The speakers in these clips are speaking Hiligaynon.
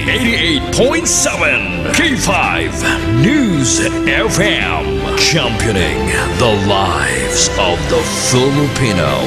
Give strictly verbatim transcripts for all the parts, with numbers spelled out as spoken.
Eighty-eight point seven K five News F M, championing the lives of the Filipino.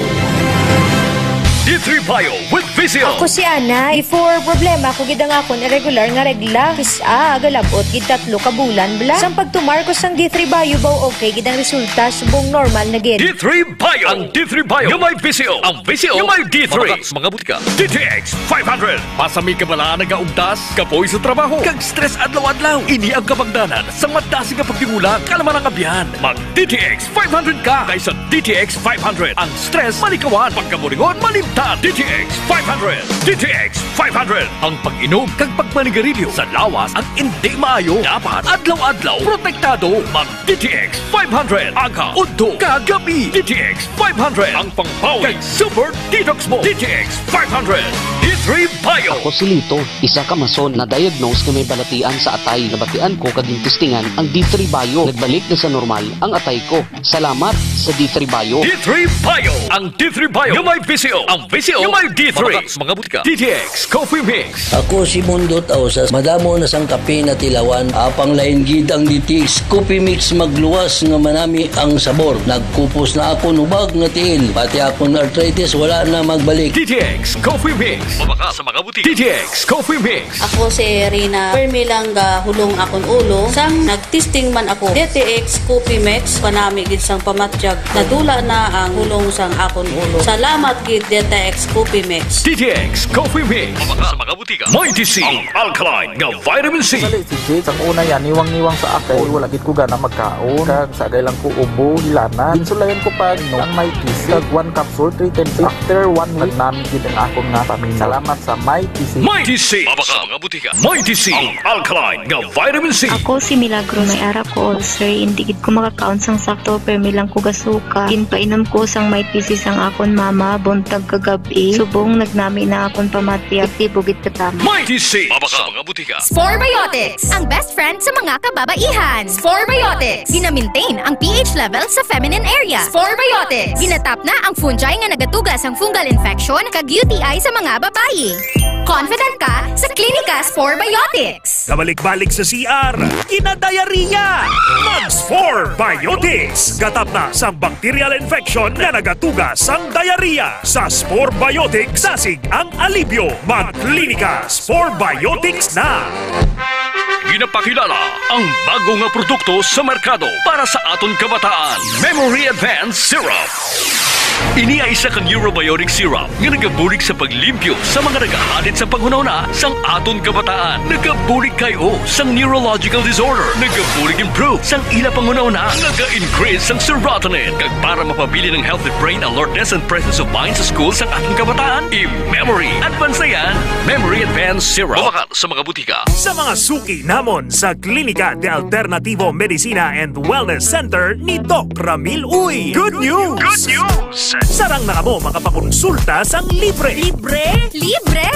D three Bio with Visio. Ako si Ana. Before, problema ko gid ang akon irregular nga regla. Kis-a, galabot gid tatlo ka bulan bala. Sang pagtumar ko sang D three Bio, baw okay gid ang resulta, subong normal na gid. D three Bio. Ang D three Bio nga may Visio. Ang Visio nga may D three. Mabakal sa mga butika. D T X five hundred. Pasami ka bala nagaugtas, kapoy sa trabaho, kag stress adlaw-adlaw. Ini ang kabangdanan sang madasig nga pagdingula, kalma ang abyan. Mag D T X five hundred ka kaysa D T X five hundred. Ang stress malikawan, pagkaburingon malimtan. D T X five hundred. D T X five hundred. Ang pag-inom kag pagmanigarilyo sa lawas ang indi maayo. Dapat adlaw-adlaw protektado. Mag D T X five hundred. Aga, udto, kag gabi. D T X five hundred. Ang pangbawi kag super detox mo. D T X five hundred. D three Bio. Ako si Lito, isa ka mason na diagnose nga may balatian sa atay. Nabatian ko kag gintistingan ang D three Bio. Nagbalik na sa normal ang atay ko. Salamat sa D three Bio. D three Bio. Ang D three Bio nga may Visio. Ang Visio nga may D three. Mabakal sa mga butika. D T X Coffee Mix. Ako si Mundot Ausas. Madamo na sang kape natilawan. Apang lain gid ang D T X Coffee Mix, magluwas nga manami ang sabor. Nagkupos na akon hubag nga tiil. Pati akon arthritis wala na magbalik. D T X Coffee Mix. Mabakal sa mga butika. D T X Coffee Mix. Ako si Rina. Permi lang gahulong akon ulo. Sang nagtesting man ako, D T X Coffee Mix, panami gid sang pamatyag. Nadula na ang hulong sang akon ulo. Salamat gid, D T X Coffee Mix. D T X Coffee Mix. Mabakal sa mga butika. Mighty C, ang alkaline nga vitamin C. Sali si Jade, sang una yan, niwang-niwang sa akon. Wala gid ko gana magkaon. Kag sa agay lang ko ubo, hilanat. Ginsulayan ko pa, no, ang Mighty C. Kag one capsule, three times. After one week, nagnami gid ang akon nga stamina. Salamat sa Mighty C. Mighty C. Mabakal sa mga butika. Mighty C, ang alkaline nga vitamin C. Ako si Milagro, may ara ko ulcer, hindi gid ko makakaon sang sakto, permi lang ko gasuka. Ginpainom ko sang Mighty C sang akon mama, buntag kag gab-i. Subong nagnami na akon pamatyag, epektibo gid katama. Mighty C. Mabakal sa mga butika. Spore Biotics, ang best friend sa mga kababaihan. Spore Biotics, gina-maintain ang P H level sa feminine area. Spore Biotics, ginatap na ang fungi nga nagatuga sang fungal infection kag U T I sa mga babayi. Confident ka sa Klinika Spore Biotics. Kabalik-balik sa C R, ginadiarrhea. Mag Spore Biotics. Gatap na sang bacterial infection nga nagatuga sang diarrhea. Sa Spore Biotics, dasig ang alibyo. Mag Klinika Spore Biotics na. Ginapakilala ang bago nga produkto sa merkado para sa aton kabataan, Memory Advance Syrup. Ini ay isa ka neurobiotic syrup nga nagabulig sa paglimpyo sa mga nagahadit sa panghunahuna sang aton kabataan. Nagabulig kay o sang neurological disorder. Nagabulig improve sang ila panghunahuna. Naga-increase sang serotonin. Kag para mapabilin ang healthy brain alertness and presence of mind sa school sang aton kabataan, i-memory advance na yan. Memory Advance Syrup. Mabakal sa mga butika. Sa mga suki namon sa Klinika de Alternativo Medicina and Wellness Center ni Doc Ramil Uy. Good news! Good news! Sarang na kamo makapakonsulta sang libre. Libre? Libre!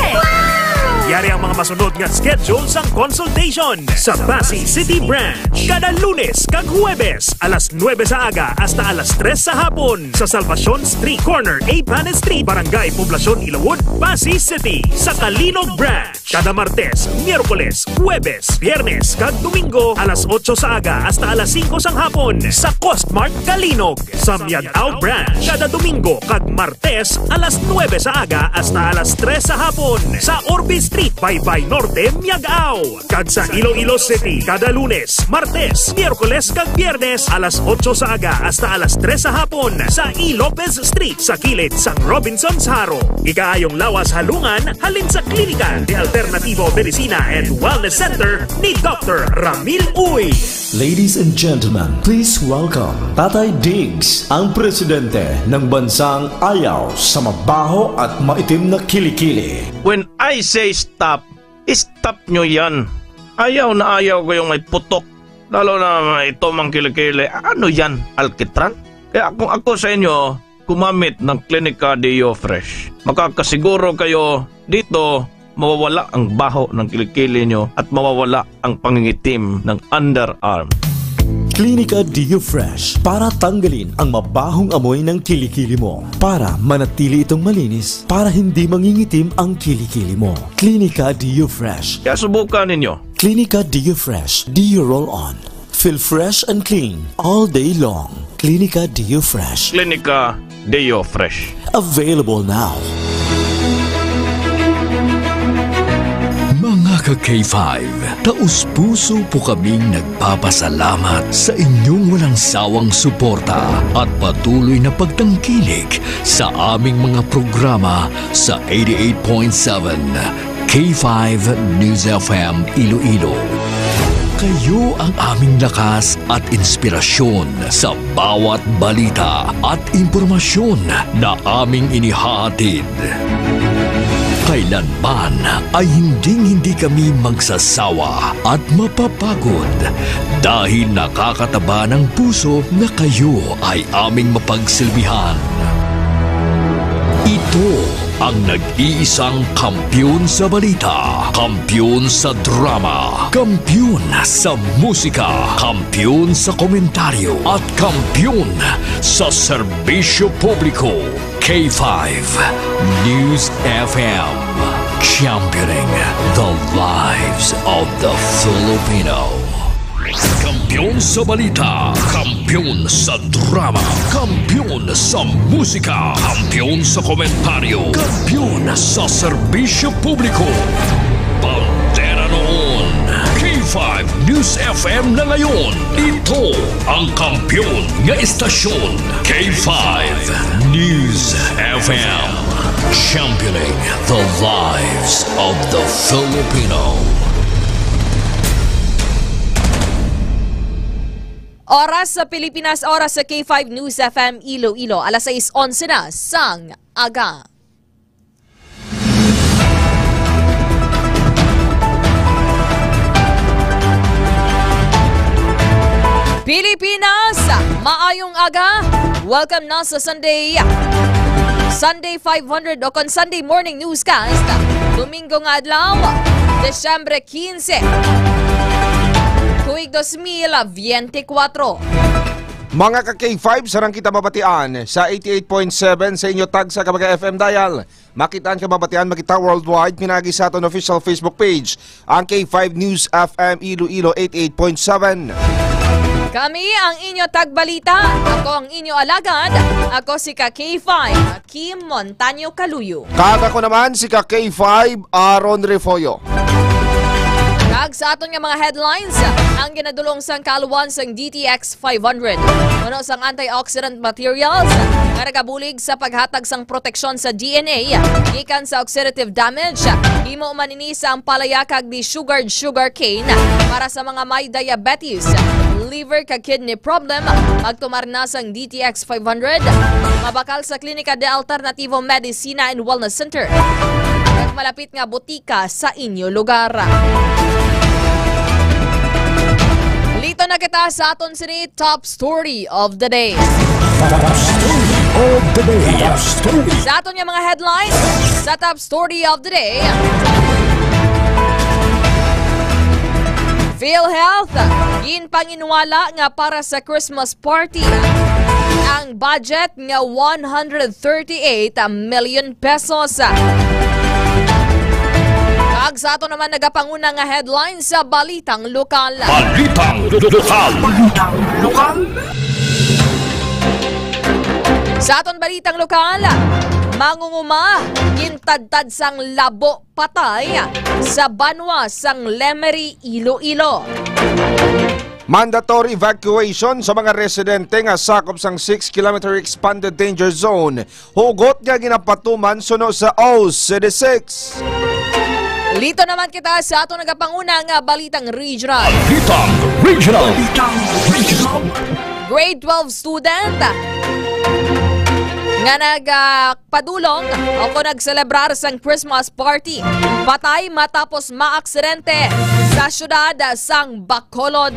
Yari ang mga masunod nga schedule sang consultation sa Passi City Branch. Kada Lunes kag Huwebes, alas nuebe sa aga hasta alas tres sa hapon, sa Salvacion Street, corner A Panes Street, Barangay Poblacion, Ilawod, Passi City. Sa Calinog Branch, kada Martes, Miyerkules, Huwebes, Biyernes, kag Domingo, alas otso sa aga hasta alas singko sang hapon, sa Coast Mart Calinog. Sa Miag-ao Branch, kada Domingo kag Martes, alas nuebe sa aga hasta alas tres sa hapon, sa Orbe Street, Baybay Norte, Miag-ao. Kag sa Iloilo City, kada Lunes, Martes, Miyerkules, kag Biyernes, alas otso sa aga hasta alas tres sa hapon, sa E. Lopez Street, sa kilid sang Robinsons Jaro. Ikaayong lawas halungan halin sa Klinika de Alternativo Medicina and Wellness Center ni Doctor Ramil Uy. Ladies and gentlemen, please welcome Tatay Diggs, ang presidente ng bansang ayaw sa mabaho at maitim na kilikili. When I say stop, stop nyo yan. Ayaw na ayaw ko yung may putok, lalo na may tumang kilikili. Ano yan, alkitran? Kaya kung ako sa inyo, gumamit ng Klinika Deo Fresh. Makakasiguro kayo dito, mawawala ang baho ng kilikili nyo at mawawala ang pangingitim ng underarm. Klinika Deo Fresh para tanggalin ang mabahong amoy ng kilikili mo. Para manatili itong malinis, para hindi mangingitim ang kilikili mo. Klinika Deo Fresh. Kaya subukan ninyo. Klinika Deo Fresh Deo Roll On. Feel fresh and clean all day long. Klinika Deo Fresh. Klinika Deo Fresh. Available now. Mga ka K five, taus-puso po kaming nagpapasalamat sa inyong walang sawang suporta at patuloy na pagtangkilik sa aming mga programa sa eighty-eight point seven K five News F M Iloilo. Kayo ang aming lakas at inspirasyon sa bawat balita at impormasyon na aming inihahatid. Kailanman ay hinding-hindi kami magsasawa at mapapagod dahil nakakataba ng puso na kayo ay aming mapagsilbihan. Ito ang nag-iisang kampiyon sa balita, kampiyon sa drama, kampiyon sa musika, kampiyon sa komentaryo, at kampiyon sa serbisyo publiko. K five News F M, championing the lives of the Filipino. Kampiyon sa balita, kampiyon sa drama, kampiyon sa musika, kampiyon sa komentaryo, kampiyon sa serbisyo publiko. Bandera noon, K five News F M na ngayon. Ito ang kampiyon nga estasyon, K five News F M. Championing the lives of the Filipino. Oras sa Pilipinas, oras sa K five News F M Iloilo, alas sais onse na sang aga. Pilipinas, maayong aga. Welcome na sa Sunday, Sunday five hundred o kon Sunday Morning Newscast. Domingo nga adlaw, Disyembre quince, tuig dos mil veinticuatro. Mga ka K five, sarang kita mabatian sa eighty-eight point seven sa inyo tagsa ka mga F M dial. Makitaan ka mabatian, makita worldwide, pinaagi sa aton official Facebook page, ang K five News F M Iloilo eighty-eight point seven. Kami ang inyo tagbalita. Ako ang inyo alagad. Ako si ka K five, Kim Montaño Caluyo. Kag ako naman si ka K five, Aaron Refollo. Kag sa aton nga mga headlines, ang ginadulong sang kaluan sang D T X five hundred, puno sang antioxidant materials nga nagabulig sa paghatag sang proteksyon sa D N A gikan sa oxidative damage. Himo man ini sa ampalaya kag di-sugared sugar cane para sa mga may diabetes, liver kag kidney problem. Magtumar na sang D T X five hundred, mabakal sa Klinika de Alternativo Medicina and Wellness Center kag malapit nga butika sa inyo lugar. Lito na kita sa aton sini top story of the day. Top story of the day. Top story. Sa aton nga mga headlines, sa top story of the day, PhilHealth, ginpanginwala nga para sa Christmas party ang budget nga one hundred thirty-eight million pesos. Kag sa ato naman nagapanguna nga headline sa balitang lokal. Balitang lokal. Balitang lokal. Sa aton balitang lokal, mangunguma, gintadtad sang labo patay sa banwa sang Lemery, Iloilo. Mandatory evacuation sa mga residente nga sakop sang six kilometer expanded danger zone, hugot nga ginapatuman suno sa O C D six. Lito naman kita sa ato nagapanguna nga balitang regional. Balitang regional. Balitang regional. Grade twelve student nga nag, ah, padulong o kon nagselebrar sang Christmas party. Patay matapos maaksidente sa siyudad sang Bacolod.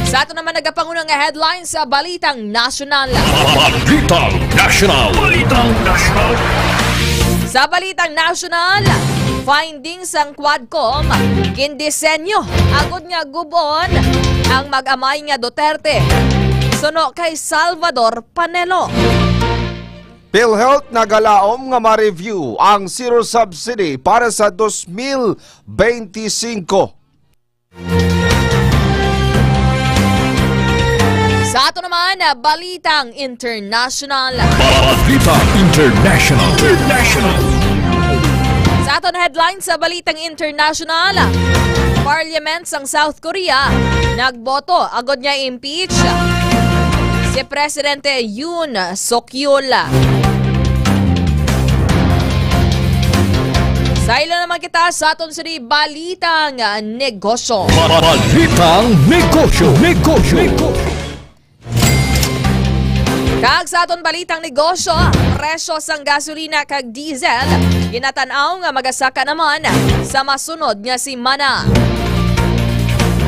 Sa ato naman nagapanguna nga headline sa balitang nasyonal. Balitang nasyonal. Balitang nasyonal. Sa balitang nasyonal, findings sang Quadcom, gindisenyo agod nga gub-on ang mag-amay nga Duterte, suno kay Salvador Panelo. PhilHealth nagalaom nga ma-review ang zero subsidy para sa dos mil beintisinko. Sa ato naman, ah, balitang international. Balita International. International. Sa aton headline sa balitang international, Parliament sang South Korea nagboto agod nga impeach si Presidente Yoon Suk Yeol. Sa ila naman kita sa aton sini balitang negosyo. Balitang negosyo. Negosyo. Kag sa aton balitang negosyo, presyo sang gasolina kag diesel ginatan-aw nga magasaka naman sa masunod nga semana.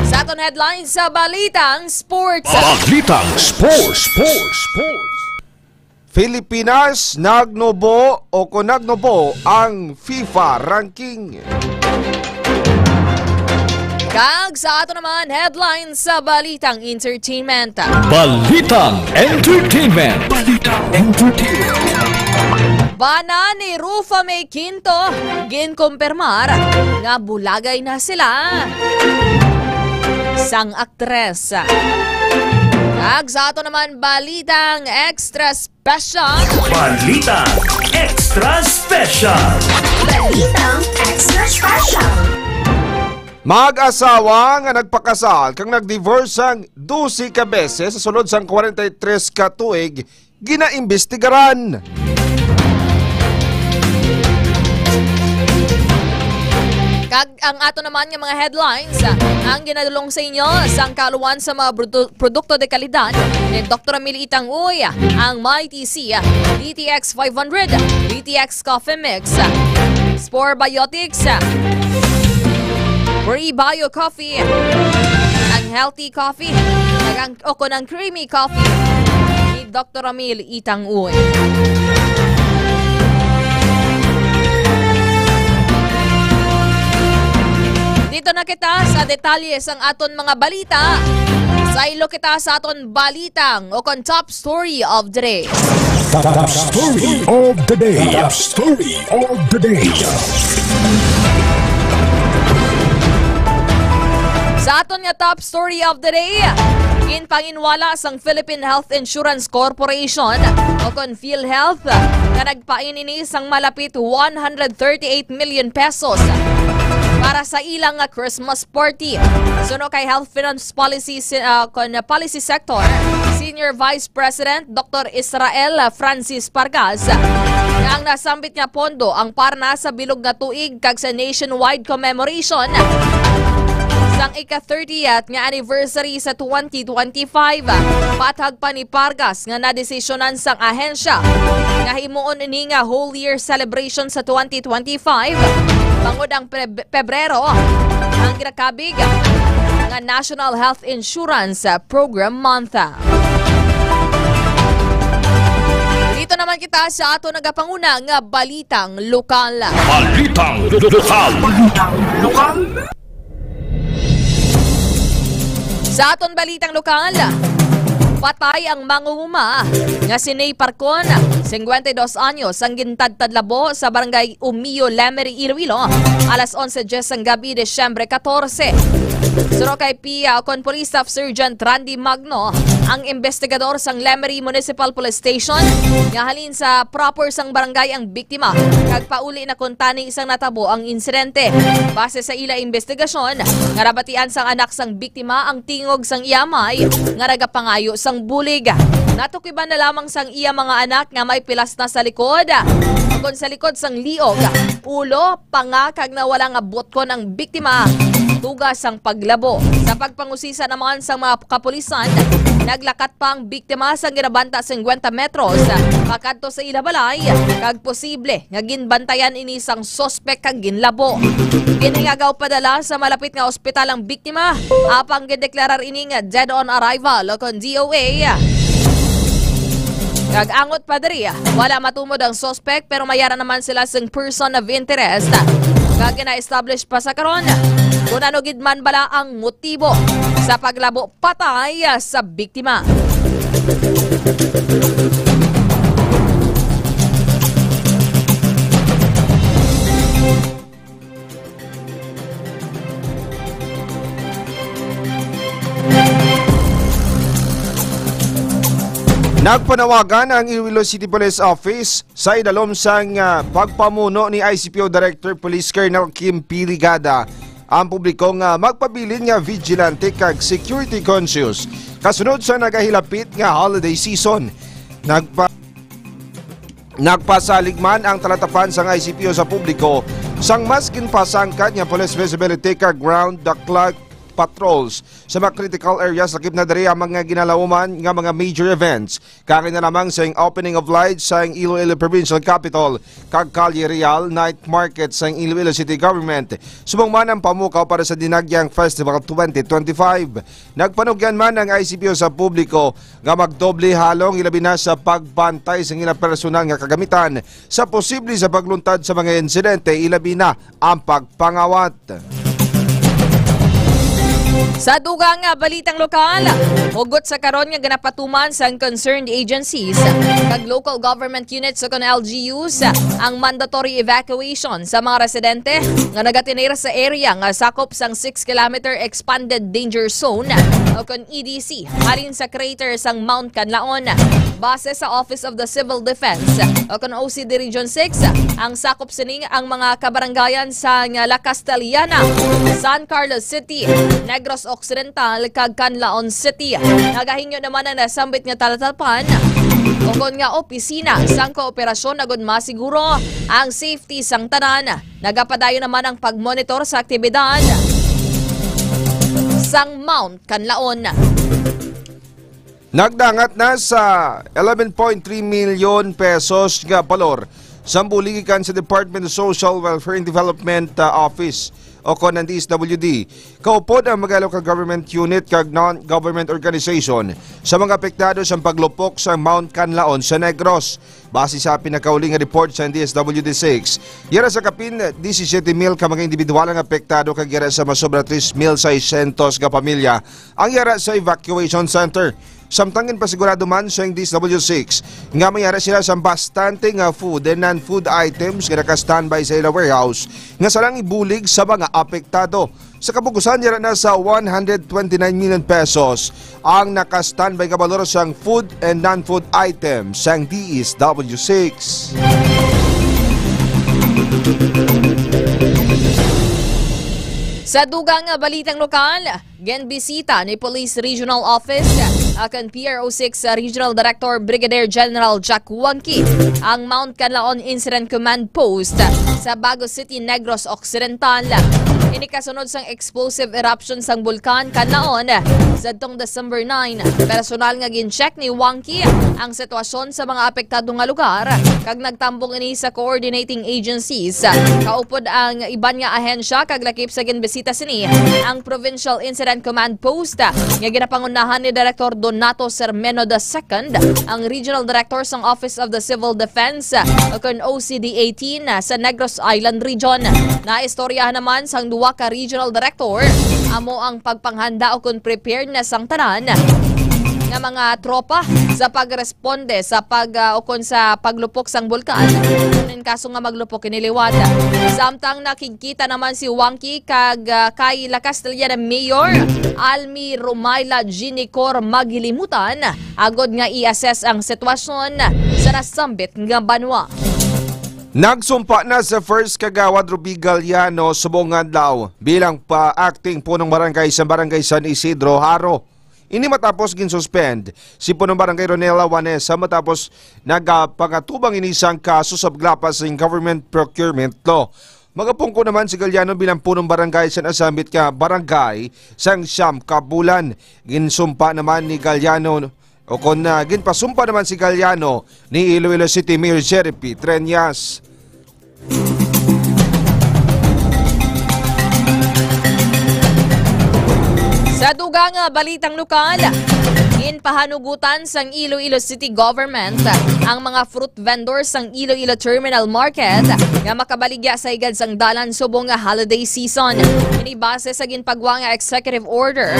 Sa aton headlines sa balitang sports. Balitang sports. Sports. Sports. Filipinas nagnubo o kung nagnubo ang FIFA ranking. Kag sa ato naman, headlines sa balitang entertainment. Balitang entertainment. Balitang entertainment. Bana ni Rufa May Quinto, ginkumpirmar nga bulagay na sila sang aktres. Kag sa ato naman, balitang extra special. Balita Extra Special. Balitang Extra Special. Mag-asawa nga nagpakasal kag nag-divorce sang dose ka beses sa sulod sang kwarenta y tres ka tuig ginaimbestigaran. Kag ang ato naman nga mga headlines, ang ginadulong sa inyo sang kaluan sa mga produ-, produkto de kalidad ni Doktor Emil Itang Uy, ang Mighty C, D T X five hundred, D T X Coffee Mix, Spore Biotics, Prebio Coffee, ang healthy coffee, kag ang, o kon ang creamy coffee ni Doktor Emil Itang Uy. Dito na kita sa detalye sang aton mga balita. Saylo kita sa aton balitang o kon top story of the day. Top story of the day. Top story of the day. Sa aton nga top story of the day, ginpanginwala sang Philippine Health Insurance Corporation o kon PhilHealth nga nagpain ini sang malapit one hundred thirty-eight million pesos para sa ilang nga Christmas party. Suno kay Health Finance Policy si-, ah, kon Policy Sector Senior Vice President Doktor Israel Francis Pargas, nga ang nasambit nga pondo ang para na sa bilog nga tuig kag sa nationwide commemoration sang ika-thirtieth nga anniversary sa twenty twenty-five. Matag pa ni Pargas nga nadesisyonan sang ahensya nga himuon ini nga whole year celebration sa twenty twenty-five, bangod ang Pre-, Pebrero ang ginakabig nga National Health Insurance Program Month. Dito naman kita sa ato nagapanguna nga balitang lokal. Balitang lokal. Balitang lokal. Sa aton balitang lokal, patay ang mangunguma nga si Ney Parcon, singkwenta y dos anyos, ang gintadtad labo sa barangay Umio, Lemery, Iloilo, alas onse dies sang gabi, Disyembre katorse. Suno kay P I A o kon Police Staff Sergeant Randy Magno, ang investigador sang Lemery Municipal Police Station, nga halin sa proper sang barangay ang biktima, kag pauli na kuntani sang natabo ang insidente. Base sa ila investigasyon, nga nabatian sang anak sang biktima ang tingog sang iya amay nga nagapangayo sang bulig. Natukiban na lamang sang iya mga anak nga may pilas na sa likod, kon sa likod sang liog, ulo, panga, kag nawala nga butkon ang biktima tuga sang paglabo. Sa pagpangusisa naman sang mga kapulisan, naglakat pa ang biktima sang ginabanta singkwenta metros pakadto sa ila balay, kag posible nga ginbantayan ini sang suspek kag ginlabo. Ginhingagaw padala sa malapit nga ospital ang biktima, apang gindeklarar ini nga dead on arrival o kon D O A. Kag angot pa diri, wala matumod ang suspect, pero may ara naman sila sing person of interest. Kag gina-establish pa sa karon kung ano gid man bala ang motibo sa paglabo patay sa biktima. Nagpanawagan ang Iloilo City Police Office sa idalom sang, ah, pagpamuno ni I C P O Director Police Colonel Kim P. Ligada ang publiko nga magpabilin nga vigilante kag security conscious kasunod sa nagahilapit nga holiday season. Nagpa-, nagpasalig man ang talatapan sang I C P O sa publiko sang mas ginpasangkad nga police visibility kag round the clock patrols sa mga critical areas, lakip na diri ang mga ginalauman nga mga major events. Kaangay na lamang sang opening of lights sang Iloilo Provincial Capitol kag Calle Real Night Market sang Iloilo City Government, subong man ang pamukaw para sa Dinagyang Festival twenty twenty-five. Nagpanugyan man ang I C P O sa publiko nga magdoble halong, ilabi na sa pagbantay sa ila personal nga kagamitan sa posible sa pagluntad sa mga insidente, ilabi na ang pagpangawat. Sa dugang nga balitang lokal, hugot sa karon nga ginapatuman sang concerned agencies kag local government units o kon L G Us ang mandatory evacuation sa mga residente nga nagatinir sa area nga sakop sang six kilometer expanded danger zone o kon E D C halin sa crater sang Mount Canlaon. Base sa Office of the Civil Defense o kon O C D Region six, ang sakop sini ang mga kabarangayan sang La Castellana, San Carlos City, Negros Occidental, kag Canlaon City. Nagahingyo naman ang nasambit nga talatapan o kon nga opisina sang kooperasyon agud masiguro ang safety sang tanan. Nagapadayon naman ang pagmonitor sa aktibidad sang Mount Canlaon. Nagdangat na sa eleven point three million pesos nga balor sang bulig gikan sa Department of Social Welfare and Development, uh, Office o kon ang D S W D, kaupod ang mga local government unit kag non-government organization sa mga apektado sang paglupok sa Mount Canlaon sa Negros. Base sa pinakauli nga report sa D S W D six, yara sa kapin disisiete mil ka mga individual ang apektado kag yara sa masobra tres mil seiscientos nga pamilya ang yara sa evacuation center. Samtang ginpasigurado man sang D S W six nga may ara sila sang bastante nga food and non-food items nga naka-standby sa ila warehouse nga salang ibulig sa mga apektado. Sa kapugusan, yara na sa one hundred twenty-nine million pesos ang naka-standby nga balor sang food and non-food items sang D S W six. Sa dugang nga balitang lokal, ginbisita ni Police Regional Office, ah, kan P R O six Regional Director Brigadier General Jack Wangki ang Mount Canlaon Incident Command Post sa Bago City, Negros Occidental. Ini kasunod sang explosive eruption sang Bulkan Canlaon sadtong December nine. Personal nga gin-check ni Wangki ang sitwasyon sa mga apektado nga lugar kag nagtambong ini sa coordinating agencies. Kaupod ang iban nga ahensya kag lakip sa ginbisita sini ang Provincial Incident Command Post nga ginapangunahan ni Director Donato Sermeno the second, ang Regional Director sang Office of the Civil Defense, o kon O C D eighteen, sa Negros Island Region. Naistoryahan naman sang duwa ka Regional Director amo ang pagpanghanda o kon preparedness sang tanan nga mga tropa sa pagresponde sa pag, ah, o kon sa paglupok sang bulkan. Kung in kaso nga maglupok ini liwat. Samtang nakigkita naman si Wangki kag, ah, kay La Castellana Mayor Almi Rumayla Ginicor Maghilimutan agod nga i-assess ang sitwasyon sa nasambit nga banwa. Nagsumpa na sa First Kagawad Ruby Galliano subong nga adlaw bilang pa acting punong barangay sa Barangay San Isidro, Jaro. Ini matapos ginsuspend si Punong Barangay Ronela Wanesa matapos nagapangatubang ini sang kaso sa paglapas sa government procurement law. Magapungko naman si Galliano bilang punong barangay sa nasambit nga barangay sang siyam ka bulan. Ginsumpa naman ni Galliano, o kon, ah, ginpasumpa naman si Galliano ni Iloilo City Mayor Jerry P. Treñas. Sa dugang, ah, balitang lokal, Ginpahanugutan sang Iloilo City Government ang mga fruit vendors sang Iloilo Terminal Market nga makabaligya sa higad sang dalan subong nga holiday season. Ini base sa ginpagwa nga executive order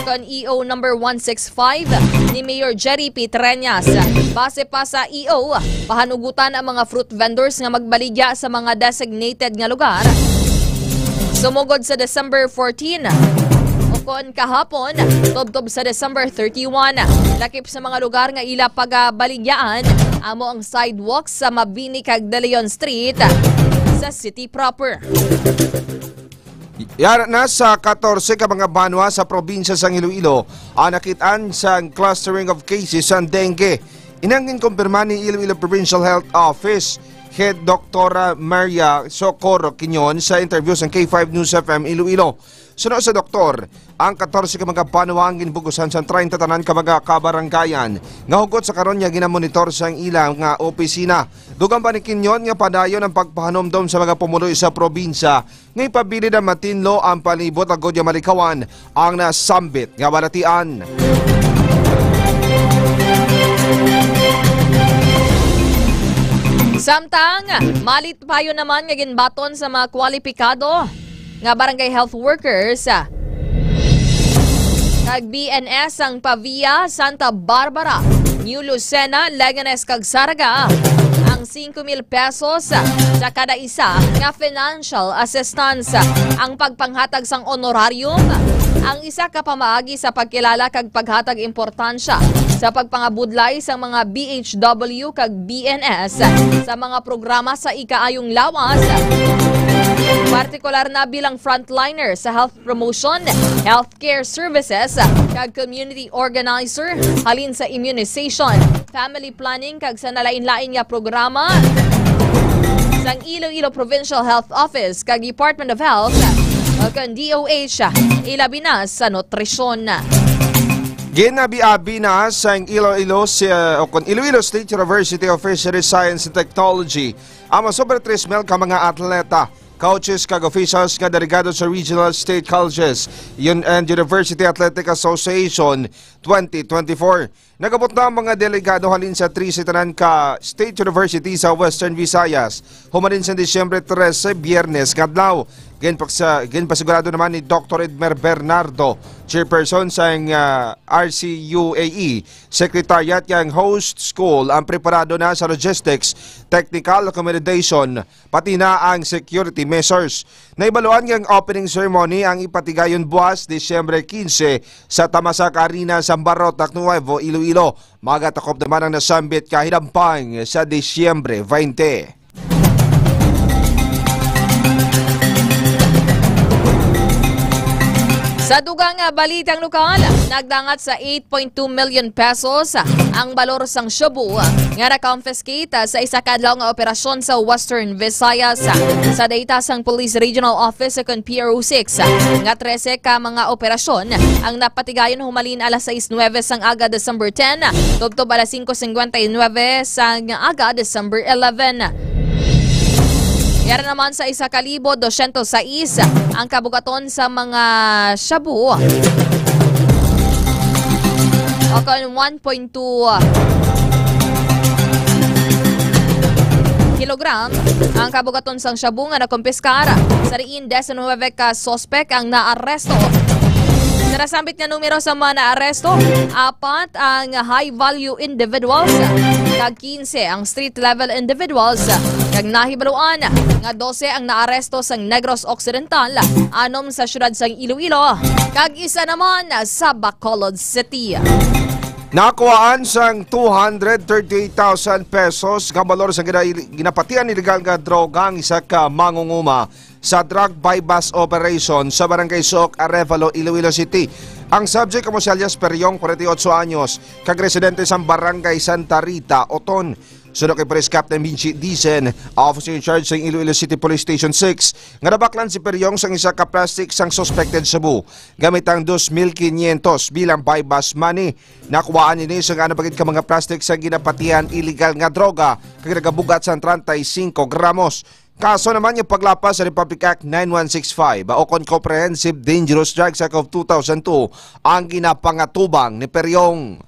kon E O number one six five ni Mayor Jerry P. Treñas. Base pa sa E O, pahanugutan ang mga fruit vendors nga magbaligya sa mga designated nga lugar sumugod sa December fourteen, o kon kahapon, tubtob sa December thirty-one. Lakip sa mga lugar nga ila pagabaligyaan amo ang sidewalks sa Mabini kag De Leon Street sa city proper. Yara na sa katorse ka mga banwa sa probinsya sang Iloilo ang nakitaan sang clustering of cases sang dengue. Inang ginkumpirma ni Iloilo Provincial Health Office Head Doktora Maria Socorro Quiñon sa interview sang K five News F M Iloilo. Suno sa doktor, ang katorse ka mga banwa ang ginbugusan sang treinta tanan ka mga kabarangayan nga hugot sa karon nga ginamonitor sang ila nga opisina. Dugang pa ni Quiñon nga padayon ang pagpahanumdom sa mga pumuloy sa probinsya nga ipabilin nga matinlo ang palibot agod nga malikawan ang nasambit nga balatian. Samtang, malit payo naman nga ginbaton sa mga kwalipikado nga barangay health workers, ah, kag B N S ang Pavia, Santa Barbara, New Lucena, Leganes kag Zarraga ang singko mil pesos sa kada isa nga financial assistance. Ang pagpanghatag sang honorarium ang isa ka pamaagi sa pagkilala kag paghatag importansya sa pagpangabudlay sang mga B H W kag B N S sa mga programa sa ikaayong lawas, partikular na bilang frontliner sa health promotion, healthcare services, kag community organizer halin sa immunization, family planning, kag sa nalain-lain nga programa sang Iloilo Provincial Health Office kag Department of Health o kon D O H, ilabi na sa nutrisyon. Ginabiabi na sang Iloilo si, o kon Iloilo State University of Fisheries Science and Technology ang mga super tres mil ka mga atleta, coaches, kag officials nga delegado sa Regional State Colleges Yun and University Athletic Association twenty twenty-four. Nagabot na ang mga delegado halin sa trese tanan ka state university sa Western Visayas human din sa Disyembre trese, Biyernes nga adlaw. Ginpaksa-, ginpasigurado naman ni Doktor Edmer Bernardo, chairperson sang, ah, R C U A E Secretariat, nga ang host school ang preparado na sa logistics, technical accommodation, pati na ang security measures. Nahibaluan nga ang opening ceremony ang ipatigayon buwas, Disyembre quince, sa Tamasak Arena, Sambar, Rotac Nuevo, Iloilo. Magatakop naman ang nasambit ka hinampang sa Disyembre twenty. Sa dugang nga balitang lokal, nagdangat sa eight point two million pesos ang balor sang shabu nga na-confiscate sa isa ka adlaw nga operasyon sa Western Visayas. Sa data sang Police Regional Office o kon P R O six, nga trese ka mga operasyon ang napatigayon humalin alas sais nuebe sang aga, December ten, tubtob alas singko singkwenta y nuebe sang aga, December eleven. Yara naman sa isa ka libo dosyentos sais ang kabugaton sa mga shabu, o kon one point two kilogram ang kabugaton sang shabu nga nakumpiskar. Sa diin, diecinuebe ka suspek ang naaresto. Sa nasambit nga numero sa mga naaresto, apat ang high-value individuals, kag quince ang street-level individuals, kag nahibaluan nga dose ang naaresto sa Negros Occidental, anom sa siyudad sang Iloilo, kag isa naman sa Bacolod City. Nakuhaan sang two hundred thirty-eight thousand pesos nga balor sa gina-, ginapatian iligal nga droga ang isa ka mangunguma sa drug buy-bust operation sa Barangay Suok, Arevalo, Iloilo City. Ang subject amo si alias Periong, forty-eight anyos, kag residente sa Barangay Santa Rita, Oton. Suno kay Police Captain Vinci Dicen, officer in charge sa Iloilo City Police Station six, nga nabaklan si Periong sang isa ka plastic sang suspected shabu gamit ang dos mil quinientos bilang buy-bust money. Nakuhaan ini sa nga nabagid ka mga plastic sa ginapatihan iligal nga droga kag nagabugat sa treinta y cinco gramos. Kaso naman nga paglapas sa Republic Act nine one six five o kon Comprehensive Dangerous Drugs Act of two thousand two ang ginapangatubang ni Peryong.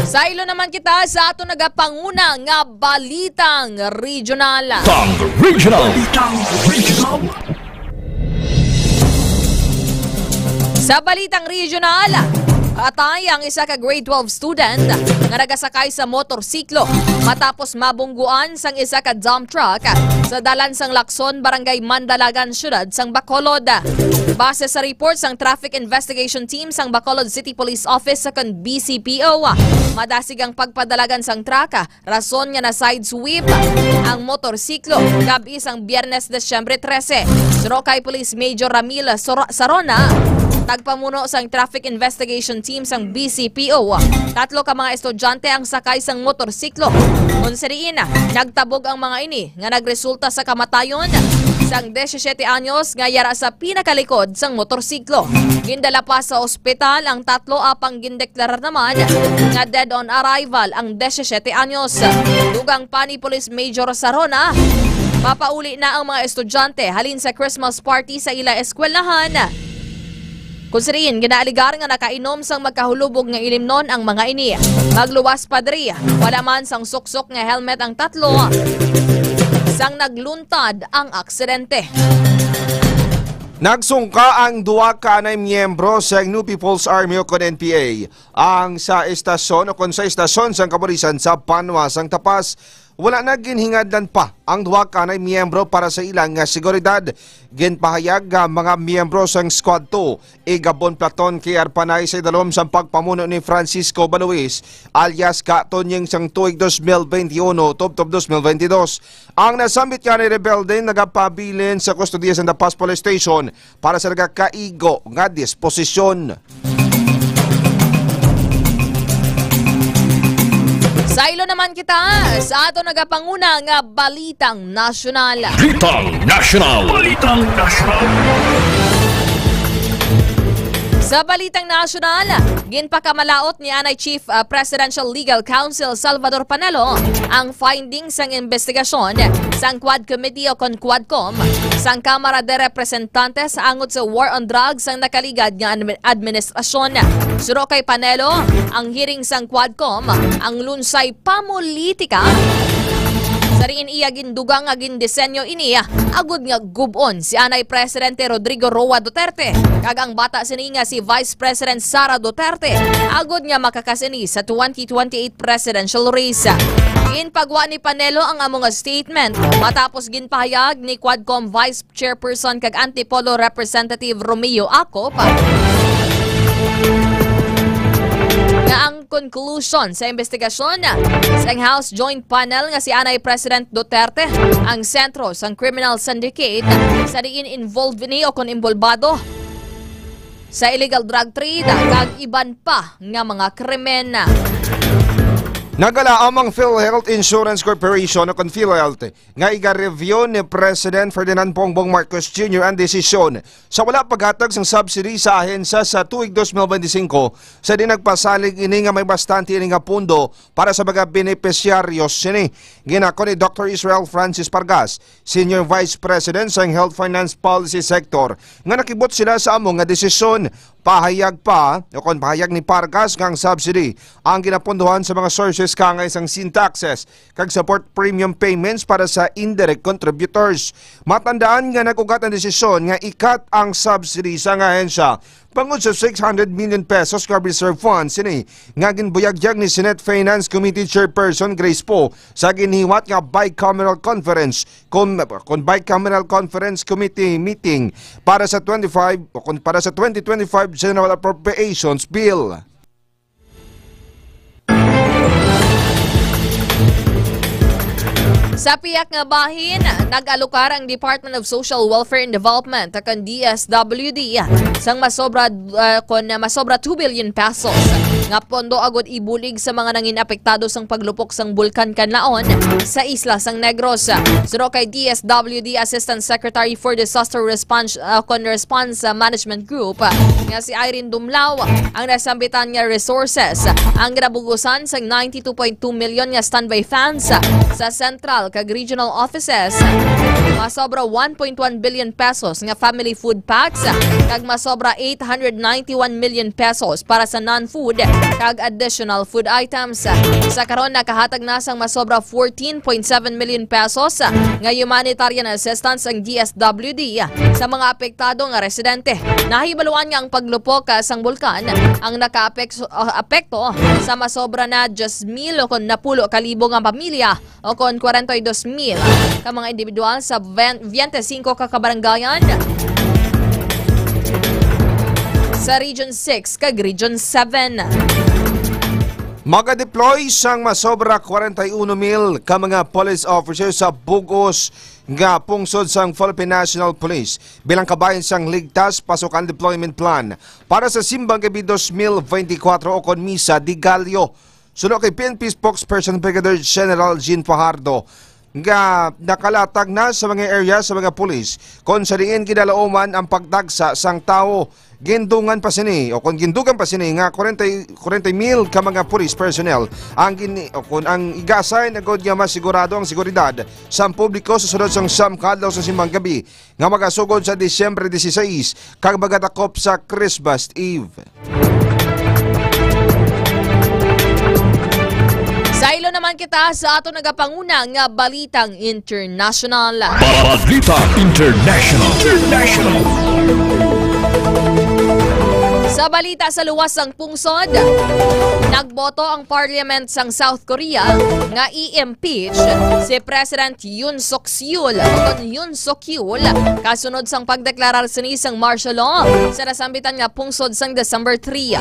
Sa ilo naman kita sa ato nagapanguna nga balitang regional. Tang Regional. Tang Regional. Sa balitang regional, patay ang isa ka grade twelve student nga nagasakay sa motorsiklo matapos mabungguan sang isa ka dump truck sa dalan sang Lacson, Barangay Mandalagan, Siyudad sang Bacolod. Base sa report sang Traffic Investigation Team sang Bacolod City Police Office sa kon B C P O, madasig ang pagpadalagan sang truck, rason nga na-sidesweep ang motorsiklo gab-i sang Biyernes, Disyembre trese. Suno kay Police Major Ramil Sor-, Sarona, tagpamuno sang Traffic Investigation Team sang B C P O, tatlo ka mga estudyante ang sakay sang motorsiklo. Kon sa diin, nagtabog ang mga ini nga nagresulta sa kamatayon sang disisiete anyos nga yara sa pinakalikod sang motorsiklo. Gindala pa sa ospital ang tatlo, apang gindeklarar naman nga dead on arrival ang disisiete anyos. Dugang pa ni Police Major Sarona, mapauli na ang mga estudyante halin sa Christmas party sa ila eskwelahan. Kung sa diin, ginaaligar nga nakainom sang magkahulubog nga ilimnon ang mga ini. Magluwas pa diri, wala man sang suksok nga helmet ang tatlo sang nagluntad ang aksidente. Nagsungka ang duha ka anay miyembro sa New People's Army o kon N P A ang sa estasyon o kon sa estasyon sang kapulisan sa Banwa sang Tapas. Wala na ginhingadlan pa ang duha ka anay miyembro para sa ilang nga seguridad. Ginpahayag nga mga miyembro sang Squad two, Igabon Platon K R Panay sa idalom sang pagpamuno ni Francisco Baluis alias Ka Tonying sang tuig dos mil benti uno tubtob dos mil benti dos. Ang nasambit nga ni rebelde nagapabilin sa kustodiya sa Dapas Police Station para sa nagakaigo nga disposisyon. Sa ilo naman kita sa ato nagapanguna nga balitang nasyonal. Balitang Nasyonal. Balitang Nasyonal. Sa balitang nasyonal, ginpakamalaot ni anay Chief, ah, Presidential Legal Counsel Salvador Panelo ang findings sang investigasyon sang Quad Committee o kon Quadcom sang Kamara de Representantes angot sa war on drugs sang nakaligad nga admi-, administrasyon. Suno kay Panelo, ang hearing sang Quadcom ang lunsay pamulitika. Sa diin iya gindugang nga gindisenyo ini agud nga gub-on si anay Presidente Rodrigo Roa Duterte kag ang bata sini nga si Vice President Sara Duterte agud nga makakasini sa twenty twenty-eight presidential race. Ginpagwa ni Panelo ang amo nga statement matapos ginpahayag ni Quadcom Vice Chairperson kag Antipolo Representative Romeo Acop nga ang conclusion sa investigasyon sang House Joint Panel nga si anay President Duterte ang sentro sang criminal syndicate sa diin involved ni o kon imbolbado sa illegal drug trade kag iban pa nga mga krimen. Nagalaom ang PhilHealth Insurance Corporation o kon PhilHealth nga iga-review ni President Ferdinand Bongbong Marcos Junior ang desisyon sa wala paghatag sang subsidy sa ahensya sa tuig dos mil benti-singko, sa di nagpasalig ini nga may bastante ini nga pondo para sa mga benepisyaryo sini. Ginako ni Doctor Israel Francis Pargas, Senior Vice President sang Health Finance Policy Sector, nga nakibot sila sa amo nga desisyon. Pahayag pa, o kon pahayag ni Pargas, nga ang subsidy ang ginapundohan sa mga sources kaangay sang sin taxes kag support premium payments para sa indirect contributors. Matandaan nga nag-ugat ang desisyon nga i-cut ang subsidy sa ahensya bangod sa six hundred million pesos nga reserve fund sini nga ginbuyagyag ni Senate Finance Committee Chairperson Grace Poe sa ginhiwat nga bicameral conference kon, kon bicameral conference committee meeting para sa twenty-five o kon para sa twenty twenty-five General Appropriations Bill. Sa pihak nga bahin, nag-alokar ang Department of Social Welfare and Development, kag D S W D, sang masobra, uh, kon masobra two billion pesos nga pondo agud ibulig sa mga nangin apektado sang paglupok sang Bulkan Kanlaon sa isla sang Negros. Suno kay D S W D Assistant Secretary for Disaster Response, uh, kon Response, uh, Management Group, uh, nga si Irene Dumlao, ang nasambitan nga resources ang ginabugusan sang ninety-two point two million nga standby funds, uh, sa central kag regional offices. Masobra one point one billion pesos nga family food packs, uh, kag masobra eight hundred ninety-one million pesos para sa non-food kag additional food items. Sa karon, nakahatag na sang masobra fourteen point seven million pesos nga humanitarian assistance ang D S W D sa mga apektado nga residente. Nahibaluan nga ang paglupok, ah, sang bulkan ang nakaapekso-, ah, apekto sa masobra na diyes mil o kon napulo ka libo nga pamilya o kon kwarenta y dos mil ka mga individual sa ven-, veinte y cinco ka kabarangayan sa Region six kag Region seven. Magadeploy sang masobra kwarenta y uno mil ka mga police officers sa bug-os nga pungsod sang Philippine National Police bilang kabahin sang Ligtas Pasukan Deployment Plan para sa Simbang Gabi dos mil benti kwatro o kon Misa de Gallo. Suno kay P N P spokesperson Brigadier General Jean Fajardo, nga nakalatag na sa mga area sa mga pulis kon sa diin ginalauman ang pagdagsa sang tawo. Gindungan pa sini, o kon gindugang pa sini, nga kwarenta, kwarenta mil ka mga police personnel ang gini-, o kon ang igasay na gud nga masigurado ang seguridad sa publiko sa sunod sang siyam ka adlaw sa Simbang Gabi nga magasugod sa Disyembre dieciséis kag magatakop sa Christmas Eve. Sa ilo naman kita sa ato nagapanguna nga balitang international. Balita International. International. Sa balita sa luwas sang pungsod, nagboto ang parliament sang South Korea nga i-impeach si President Yoon Suk Yeol, o kon Yoon Suk Yeol, kasunod sang pagdeklarar sini sang martial law sa nasambitan nga pungsod sang December three.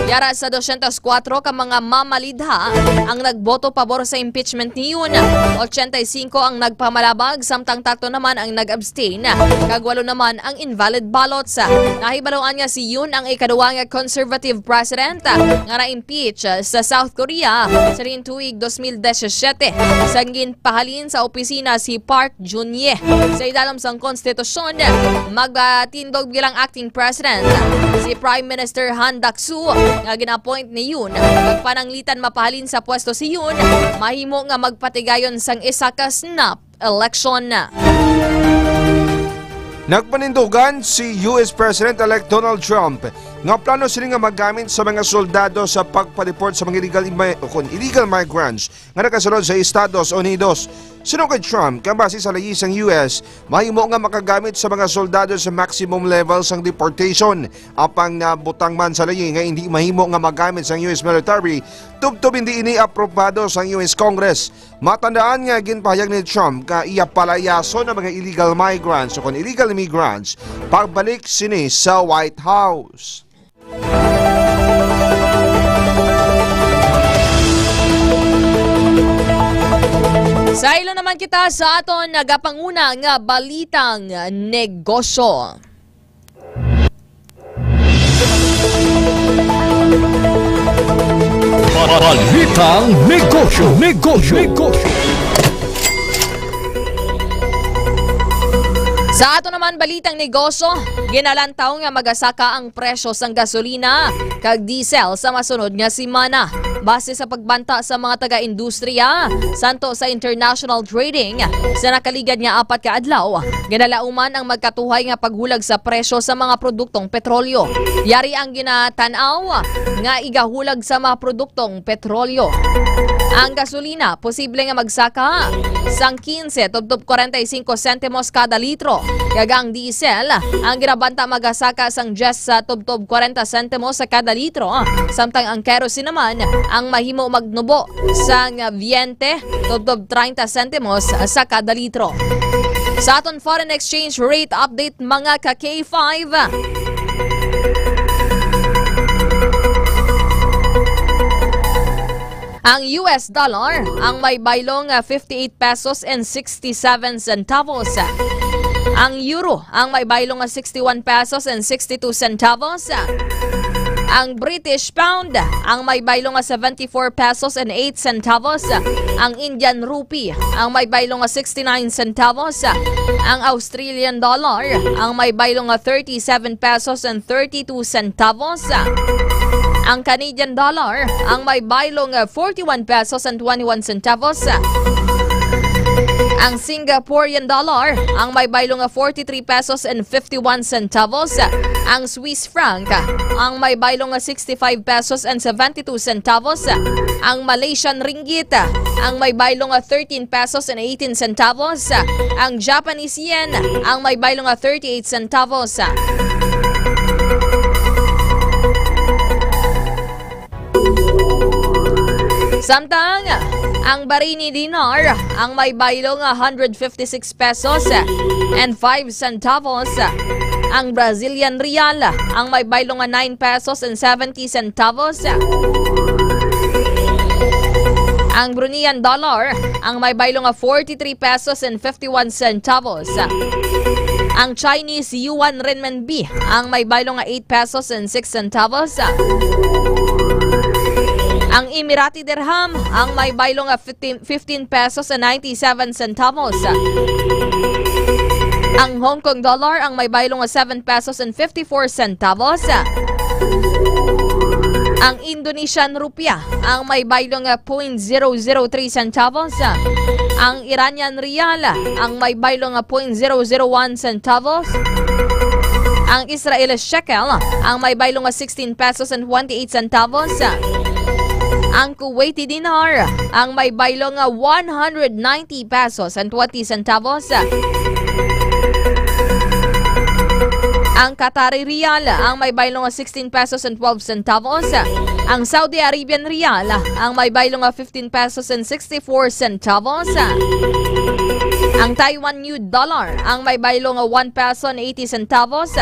Yara sa dosyentos kwatro ka mga mamalidha ang nagboto pabor sa impeachment ni Yoon, ochenta y cinco ang nagpamalabag, samtang tatlo naman ang nag-abstain, kag walo naman ang invalid ballots. Nahibaluan nga si Yoon ang ikaduwa nga conservative president nga na-impeach sa South Korea sa tuig dos mil disisiete, sang ginpahalin sa opisina si Park Jun-ye. Sa idalom sang konstitusyon, magatindog bilang acting president si Prime Minister Han Duck-soo, nga gin-appoint ni Yoon. Kag pananglitan mapahalin sa pwesto si Yoon, mahimo nga magpatigayon sang isa ka snap election. Nagpanindugan si U S President-elect Donald Trump nga plano sini nga magamit sa mga soldado sa pagpa-deport sa mga illegal immi-, o kon illegal migrants nga nakasulod sa Estados Unidos. Suno kay Trump, kay base sa layi sang U S, mahimo nga makagamit sa mga soldado sa maximum level sang deportation. Apang nabutang man sa layi nga hindi mahimo nga magamit sang U S military, tubtob hindi ini aprobado sang U S Congress. Matandaan nga ginpahayag ni Trump nga iya palayason ang mga illegal migrants o kon illegal immigrants pagbalik sini sa White House. Sa ilo naman kita sa aton nagapanguna nga balitang negosyo. Balitang negosyo, negosyo, negosyo. Sa ato naman balitang negosyo, ginalantaw nga magasaka ang presyo sang gasolina kag diesel sa masunod nga semana. Base sa pagbanta sa mga taga-industriya, santo sa international trading, sa nakaligad nga apat ka adlaw, ginalauman ang magkatuhay nga paghulag sa presyo sa mga produktong petrolyo. Yari ang ginatan-aw nga igahulag sa mga produktong petrolyo. Ang gasolina posible nga magsaka sang quince tubtob kwarenta y cinco sentimos kada litro, kag ang diesel ang ginabanta magasaka sang diyes tubtob kwarenta sentimos sa kada litro, samtang ang kerosene naman ang mahimo magnubo sang veinte tubtob treinta sentimos sa kada litro. Sa aton foreign exchange rate update, mga ka K five, ang U S dollar ang may baylong, ah, fifty-eight pesos and sixty-seven centavos. Ang euro ang may baylong, ah, sixty-one pesos and sixty-two centavos. Ang British pound, ang may baylo nga seventy-four pesos and eight centavos. Ang Indian rupee, ang may baylo nga sixty-nine centavos. Ang Australian dollar, ang may baylo nga thirty-seven pesos and thirty-two centavos. Ang Canadian dollar, ang may baylo nga forty-one pesos and twenty-one centavos. Ang Singaporean dollar, ang may baylo nga forty-three pesos and fifty-one centavos. Ang Swiss franc, ang may baylo nga sixty-five pesos and seventy-two centavos. Ang Malaysian ringgit, ang may baylo nga thirteen pesos and eighteen centavos. Ang Japanese yen, ang may baylo nga thirty-eight centavos. Samtang ang Bahraini dinar, ang may baylo nga hundred fifty-six pesos and five centavos. Ang Brazilian real, ang may baylo nga nine pesos and seventy centavos. Ang Bruneian dollar, ang may baylo nga forty-three pesos and fifty-one centavos. Ang Chinese yuan renminbi, ang may baylo nga eight pesos and six centavos. Ang Emirati dirham, ang may baylo nga fifteen, fifteen pesos and ninety-seven centavos. Ang Hong Kong dollar, ang may baylo nga seven pesos and fifty-four centavos. Ang Indonesian rupiah, ang may baylo nga point zero zero three centavos. Ang Iranian rial, ang may baylo nga point zero zero one centavos. Ang Israeli shekel, ang may baylo nga sixteen pesos and twenty-eight centavos. Ang Kuwaiti dinar, ang may baylo nga one hundred ninety pesos and twenty centavos. Ang Qatari riyal, ang may baylo nga sixteen pesos and twelve centavos. Ang Saudi Arabian riyal, ang may baylo nga fifteen pesos and sixty-four centavos. Ang Taiwan new dollar, ang may baylo nga one peso and eighty centavos.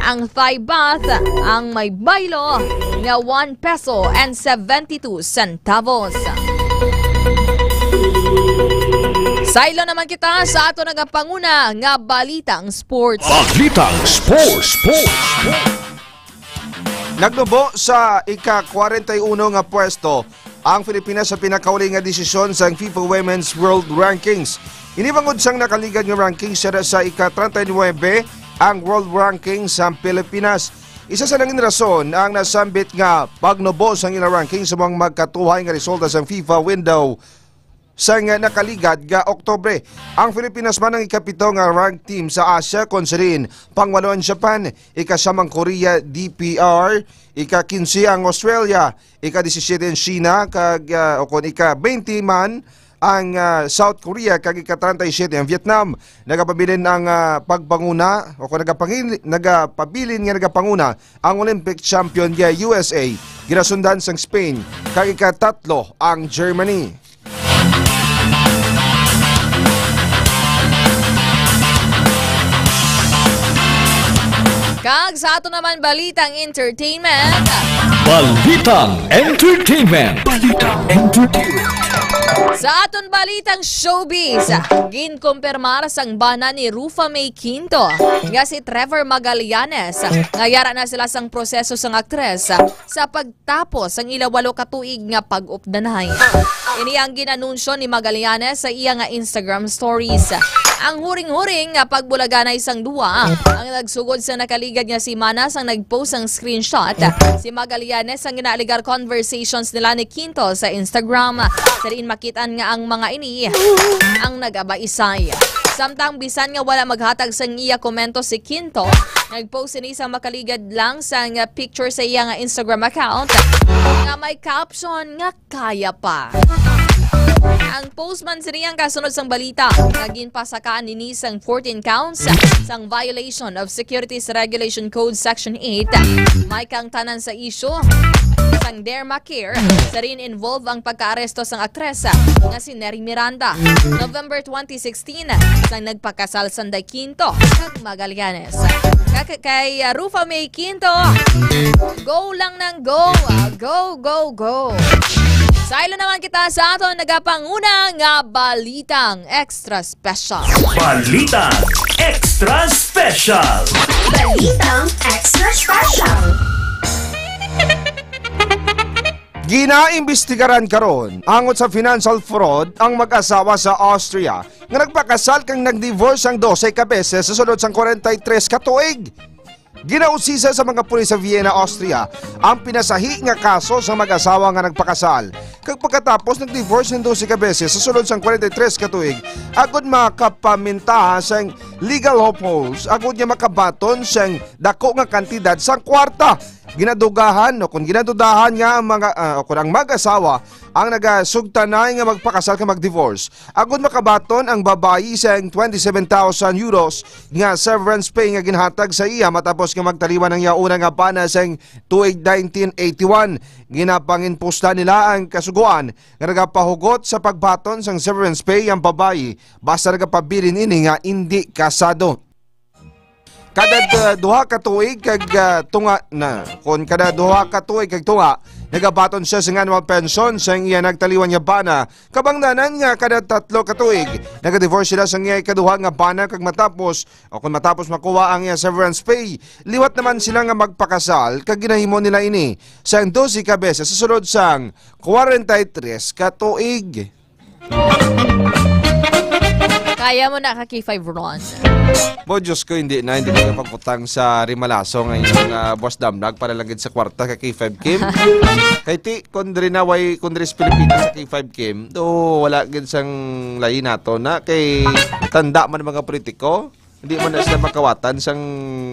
Ang Thai baht, ang may baylo nga one peso and seventy-two centavos. Saylo naman kita sa ato nagapanguna nga balitang sports. Balitang sports, sports, sports. Nagnubo sa ika-kwarenta y uno nga pwesto ang Pilipinas sa pinakauli nga desisyon sang FIFA Women's World Rankings. Ini bangod sang nakaligad nga rankings, siya sa ika-treinta y nuebe ang world ranking sang Pilipinas. Isa sa nangin rason ang nasambit nga pagnubo sang ila ranking sa mga magkatuhay nga resulta sang FIFA window sang nakaligad nga Oktubre. Ang Pilipinas man ang ikapito nga ranked team sa Asia, kon sirin pangwalo ang Japan, ikasiyam ang Korea, D P R, ika-kinse ang Australia, ika-disisiyete ang China, kag, ah, o kon ika-baynte man ang, ah, South Korea, kag ika-treinta y siete ang Vietnam. Nagapabilin ang, ah, pagpanguna, o kon nagapangil-, nagapabilin nga nagapanguna ang Olympic champion nga U S A, ginasundan sang Spain, kag ikatatlo ang Germany. Kag sa ato naman balitang entertainment. Balitang entertainment. Balitang entertainment. Sa aton balitang showbiz, ginkumpirmar sang bana ni Rufa May Quinto nga si Trevor Magallanes nga yara na sila sang proseso sang aktres sa pag tapos ang ila walo ka tuig nga pag-updanay. Ini ang ginanunsyo ni Magallanes sa iya nga Instagram stories. Ang huring-huring nga pagbulaganay sang duwa ang nagsugod sa nakaligad nga semana sang nag-post sang screenshot si Magallanes sang ginaaligar conversations nila ni Quinto sa Instagram. Sa diin makit-an nga ang mga ini ang nagabaisay. Samtang bisan nga wala maghatag sang iya komento si Quinto, nag-post ini sa makaligad lang sang picture sa iya nga Instagram account nga may caption nga "Kaya pa." Ang post man sini ang kasunod sang balita nga ginpasakaan nini sang fourteen counts sang violation of Securities Regulation Code Section eight. May kaangtanan sa isyu sang Dermacare, sa diin involve ang pagkaaresto sang aktres nga si Neri Miranda, November twenty sixteen, sang nagpakasal sanday Quinto kag Magallanes. Kag kay, ah, Rufa May Quinto, go lang ng go, ah, go, go, go. Saylo naman kita sa aton nagapanguna nga balitang extra special. Balitang extra special. Balitang extra special. Ginaimbestigaran karon angot sa financial fraud ang mag-asawa sa Austria nga nagpakasal kag nag-divorce sang dose ka beses sa sulod sang kwarenta y tres ka tuig. Ginausisa sa mga pulis sa Vienna, Austria, ang pinasahi nga kaso sa mag-asawa nga nagpakasal kag pagkatapos nag-divorce sang dose ka beses sa sulod sang kwarenta y tres ka tuig, agud makapamintaha sang legal loopholes agud nga makabaton sang dako nga kantidad sang kwarta. Ginadugahan o kon ginadudahan nga ang mga, ah, o kon ang mag-asawa ang nagasugtanay nga magpakasal kag mag-divorce, agud makabaton ang babayi sang twenty-seven thousand euros nga severance pay nga ginhatag sa iya matapos nga magtaliwan ang iya una nga bana sang tuig nineteen eighty-one. Ginapanginpuslan nila ang kasugoan nga nagapahugot sa pagbaton sang severance pay ang babayi basta nagapabilin ini nga indi kasado. Kada d-, duha ka tuig kag, ah, tunga na. Kon kada duha ka tuig kag tunga, nagabaton siya sing annual pension sang iya nagtaliwan nga bana. Kabangdanan nga kada tatlo ka tuig, nagadivorce sila sang iya ikaduha nga bana kag matapos, o kon matapos makuha ang iya severance pay, liwat naman sila nga magpakasal kag ginahimo nila ini sang dose ka beses sa sulod sang kwarenta y tres ka tuig. Kaya mo na ka K five Ron. Bo, Diyos ko, hindi na, hindi na pagputang sa rimalaso ngayon nga boss Damlag para lang gid sa kwarta ka K five Kim. Kay ti, kung diri na, way, kung diri sa Pilipinas sa K five Kim, do, wala gid sang lain nato na kay tanda man ang mga politiko. Hindi man na sila makawatan sang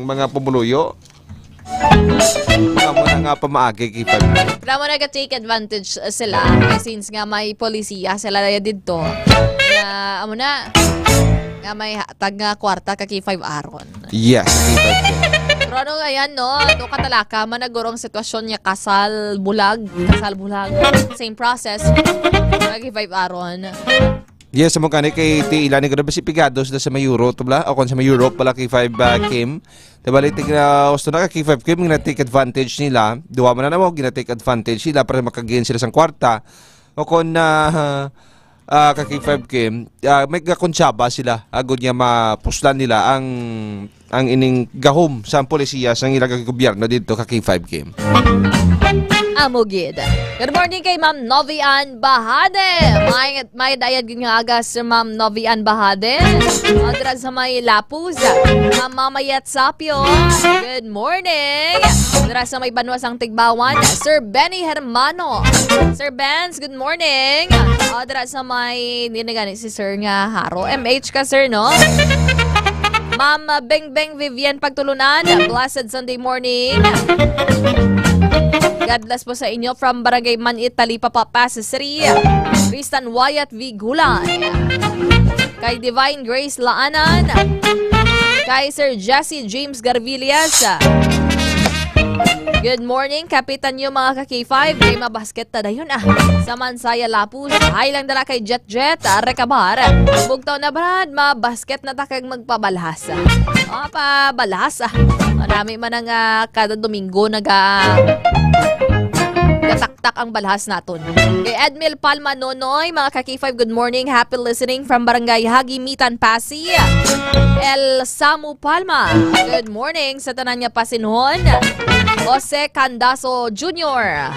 mga pumuluyo. Amo na nga pamaagi kay Fabio. Pero mo naga-take advantage, uh, sila, eh, since nga may polisiya sila na didto. Nga, amo na, nga may hatag nga kwarta ka K five Aaron. Yes, K five Aaron. Pero ano nga yan, no? Ano katalaka, managurong sitwasyon niya, kasal, bulag, kasal, bulag. Same process. Ka K five Aaron. Yes, amo gani kay ti ila ni grabe si pigado sila sa may Euro to bla, o kon sa may Europe pala kay five, ah, Kim. Diba, like, tig na, gusto na ka K five Kim, gina-take advantage nila. Duwa man na mo, gina-take advantage sila para makagain sila sang kwarta. O kon, ah, ah, ka K five Kim, ah, may gakonsyaba sila. Agod nga mapuslan nila ang ang ining gahom sang polisiya sang ila ka gobyerno didto ka K five Kim. Amo gid. Good morning kay Ma'am Novian Bahade. May, may dayag gid nga aga si Ma'am Novian Bahade. Adra sa may Lapuz. Ma'am Mamayat Sapyo. Good morning. Adra sa may Banwa sang Tigbawan. Sir Benny Hermano. Sir Benz, good morning. Adra sa may, hindi na gani si Sir nga Haro. M H ka, Sir, no? Ma'am Bengbeng Vivian Pagtulunan, blessed Sunday morning. God bless po sa inyo from Barangay Manit, Talipapa, Pasisri. Tristan Wyatt V. Gulay. Kay Divine Grace Laanan. Kay Sir Jesse James Garvillas. Good morning, Kapitan, yung mga ka K five. Kay mabasket ta dayon, ah. Sa Mansaya Lapuz. Hi lang dala kay Jet Jet, ah, Recabar. Bugtaw na, Brad, mabasket na ta kag magpabalhasa. Ah, pabalhasa. Marami man ang, ah, kada Domingo naga-, gataktak ang balhas naton. Kay Edmil Palma Nonoy, mga ka K five, good morning. Happy listening from Barangay Hagimitan, Passi. El Samu Palma, good morning sa tanan nga Pasinhon. Jose Candaso Junior.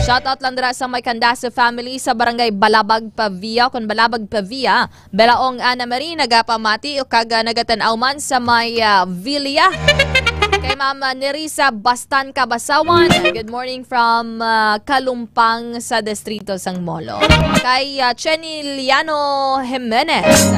Shoutout lang dira sa may Candaso family sa Barangay Balabag, Pavia. Kung Balabag, Pavia, Belaong Ana Marie, nagapamati o kag, ah, nagatan-aw man sa may, ah, Villa. Kay Ma'am, ah, Nerissa Bastan Kabasawan. Good morning from, ah, Kalumpang sa Distrito sang Molo. Kay, ah, Chenny Liano Jimenez.